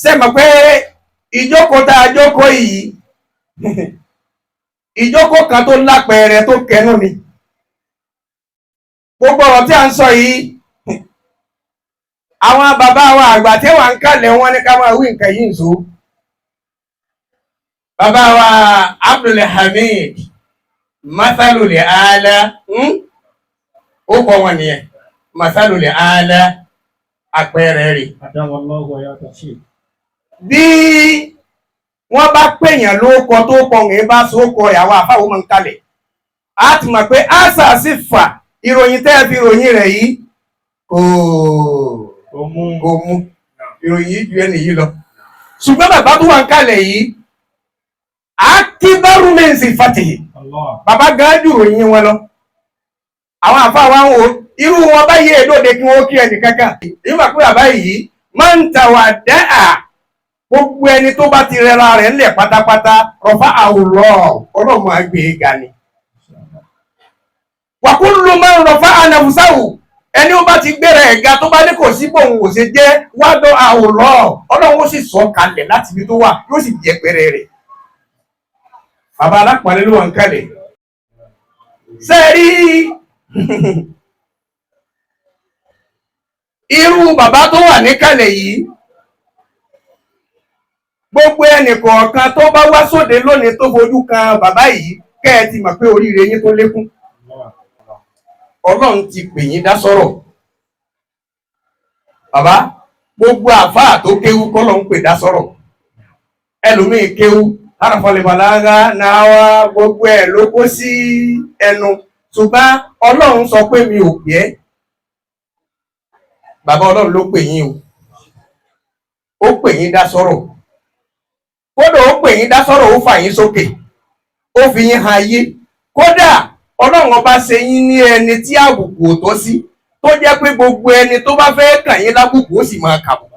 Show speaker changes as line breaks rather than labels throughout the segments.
Sẹ́mọ̀ pé ìjókòó tá a jókòó yìí, ìjókòó kan tó lápẹẹrẹ tó kẹnu ni. Gbogbo ọ̀rọ̀ tí a ń sọ yìí, àwọn bàbá wa àgbà tí wà ń kalẹ̀ wọn ní ká máa wí nǹkan yìí nso. Bàbá wa Abdulhamid Mathalul Ala, ó kọ wọn nìyẹn, Mathalul Ala, àpẹẹrẹ rẹ̀. Bí wọ́n bá pèèyàn lóókọ tó kọ ń bá sóókọ rẹ̀, àwọn àfáwọn máa ń kalẹ̀. A ti mọ̀ pé àṣà sì fà ìròyìn tẹ́ ẹ fi ròyìn rẹ̀ yìí kò mú ìròyìn yìí ju ẹni yìí lọ. Ṣùgbọ́n bàbá tó wà ń kalẹ̀ yìí, akíbárù mẹ́ǹsì fàtìhì, bàbá gan ju ìròyìn wọn lọ. Àwọn àfáà wa ń wo irú wọn bá yé èdòde kí wọ́n kí ẹnì kankan. Èyí wà pé bàbá yìí máa ń ta wà dáa. Gbogbo ẹni tó bá ti rẹra rẹ̀ ńlẹ̀ pátápátá, rọ̀fà àwùrọ̀ ọlọ́mọ àgbè ga ni. Wàkúlù máa ń rọ̀fà ànàfùsáwù, ẹni ó bá ti gbéra ẹ̀ga tó bá ní kò sí bòun ò ṣe jẹ́ wádọ́ àwùrọ̀ ọlọ́run ó sì sọ kalẹ̀ láti ibi tó wà, yóò sì jẹ́ pẹ́rẹ́ rẹ̀. Bàbá alápàlẹ́ ló wà ń kalẹ̀. Sẹ́ẹ̀rí irú bàbá tó wà níkàlẹ̀ yìí, gbogbo ẹnì kọ̀ọ̀kan tó bá wá sóde lónìí tó fojú kan bàbá yìí, kẹ́ ẹ ti mọ̀ pé oríire yín tó lékún. Ọlọ́run ti pè yín dá sọ̀rọ̀. Bàbá, gbogbo àfáà tó kéwú kọ́lọ̀ ń pè dá sọ̀rọ̀. Ẹlòmíì kéwú harafalibalaga náà gbogbo ẹ̀ ló kó sí ẹnu, ṣùgbọ́n Ọlọ́run sọ pé mi ò pè ẹ́. Bàbá, Ọlọ́run ló pè yín o. Ó pè yín dá sọ̀rọ̀. Kódà ó pè yín dá sọ̀rọ̀, ó fà yín sókè, ó fi yín hàn ayé. Kódà Ọlọ́run ọba ṣe yín ní ẹni tí àbùkù ò tọ́ sí, tó jẹ́ pé gbogbo ẹni tó bá fẹ́ kàn yín lábùkù ó sì máa kàbùkù.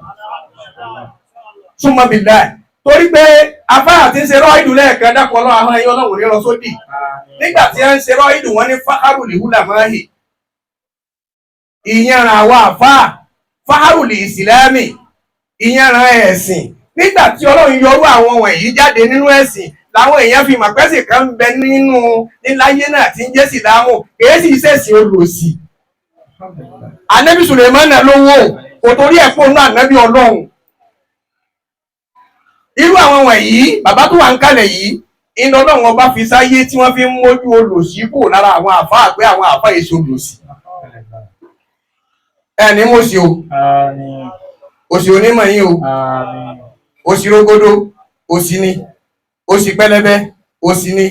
Súnmọ́ bí láì torí pé afárá tí ń ṣe rọ́ìdù lẹ́ẹ̀kan dákọ̀ ọlọ́run àwọn ẹ̀yìn Ọlọ́run ní lọ sódì. Nígbà tí wọ́n ń ṣe rọ́ìdù wọn ní fáhárù lè wúlà máa hì. Ìyẹn àwọn àfáà fáhárù lè ìsìlámì, ìyẹn ẹ̀sìn. Nígbà tí Ọlọ́run yọrú àwọn wọ̀nyí jáde nínú ẹ̀sìn, làwọn èèyàn fi mọ̀ pẹ́sì kan ń bẹ nínú níláyé náà tí ń jẹ́ sílámù, kìí sì ṣẹ̀sìn olòṣì. Ànábì Sùlẹ̀mánà lówó, kò torí ẹ̀ pọ̀ nínú ànábì Ọlọ́run. Irú àwọn wọ̀nyí, bàbá tó wà ń kalẹ̀ yìí, iná Ọlọ́run ọba fi sáyé tí wọ́n fi ń mójú olòṣì kù lára àwọn àfáà pé àwọn àfáà èso olòṣì. Ẹni mo sì o, òsì onímọ̀ yín o, òsì rógódó, òsì ni, òsì pẹlẹbẹ, òsì ni,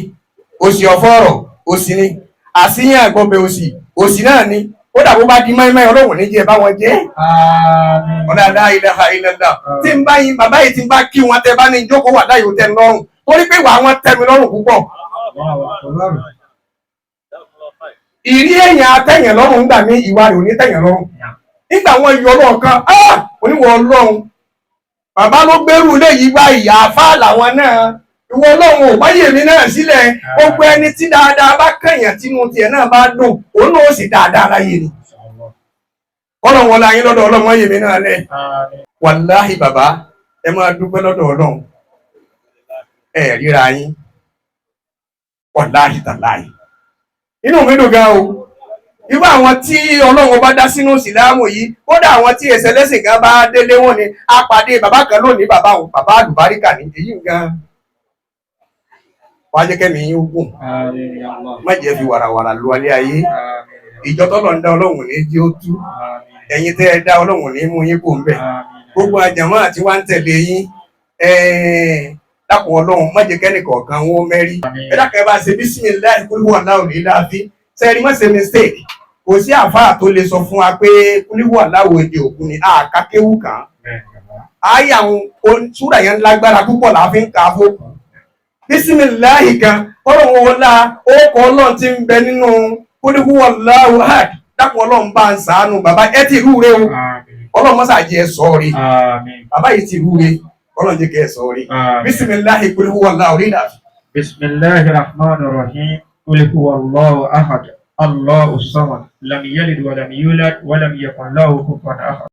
òsì ọ̀fọ́ọ̀rọ̀, òsì ni, àsíyàn àgbọ̀bẹ̀ òsì, òsì náà ni. Kódà bó bá di mọ́ínmọ́ín Ọlọ́run ní jẹ́ bá wọn jẹ́. Ọ̀dà la ilaha illallah. Tí ń bá yín bàbá yìí tí ń bá kí wọn tẹ bá ní ìjókòó wà láyò tẹ lọ́rùn, torí pé ìwà wọn tẹ́ mi lọ́rùn púpọ̀. Ìrí èèyàn atẹ̀yàn lọ́rùn ńgbà mí, ìwà rẹ̀ ò ní tẹ̀yàn lọ́rùn. Nígbà wọn yọ ọlọ́run kan, oníwọ̀ Ọlọ́run bàbá ló gbérù ilé yìí wá, ìyá afá làwọn náà. Ìwọ Ọlọ́run ò báyé mi náà sílẹ̀. Gbogbo ẹni tí dáadáa bá kẹ̀yàn tínú tiẹ̀ náà bá dùn, òun náà ó sì dáadáa láyé ni. Ọlọ́run wọlé ayé lọ́dọ̀ Ọlọ́run wáyé mi náà lẹ̀. Wàláhì bàbá, ẹ máa dúpẹ́ lọ́dọ̀ Ọlọ́run. Ẹ ríra yín. Wàláhì tàláhì. Inú mi dùn gan o. Irú àwọn tí Ọlọ́run bá dá sínú ìsìlámù yìí, kódà àwọn tí ẹsẹ̀ lẹ́sìn kan bá délé wọn ni a pàdé bàbá kan lónìí, bàbá òun bàbá àlùbáríkà ní èyí gan. Wàá jẹ́ kẹ́mi yín ogun, má jẹ́ fi wàràwàrà lu alẹ́ ayé. Ìjọ tọ́lọ̀ ń dá Ọlọ́run ní jí ó tú. Ẹ̀yin tẹ́ ẹ dá Ọlọ́run ní mú yín kò ń bẹ̀. Gbogbo àjàmọ́ àti wá ń tẹ̀lé yín. Dákun Ọlọ́run má jẹ́ kẹ́nì kọ̀ọ̀kan wọn mẹ́rí. Ẹ dákun ẹ bá ṣe bísímíláì kúlúwọ̀ aláwọ̀ ní láàfin. Sẹ́ẹ̀rí má ṣe mistake. Kò sí àfáà tó lè sọ fún wa pé kúlúwọ̀ aláwọ̀ èdè òkun ni àkákéwù kan. Ayé àwọn súrà yẹn lágbára púpọ̀ là á fi ń kà á fún. Bísímíláì kan, Ọlọ́run wọlá ókọ Ọlọ́run ti ń bẹ nínú kúlúwọ̀ aláwọ̀ hàd. Dákun Ọlọ́run bá ń sàánú bàbá ẹ ti rúure o. Ọlọ́run mọ́sà jẹ́ ẹ sọ́ọ̀rì. Bàbá yìí ti rúure. Ọlọ́run jẹ́ kẹ́ ẹ sọ́ọ̀rì. Bísímíláì kúlúwọ̀ aláwọ̀ rí làfi.
Bismillahir Rahmanir Rahim. Qul huwallahu ahad. Allahu samad. Lam yalid wa lam yulad wa lam yakun lahu kufuwan ahad.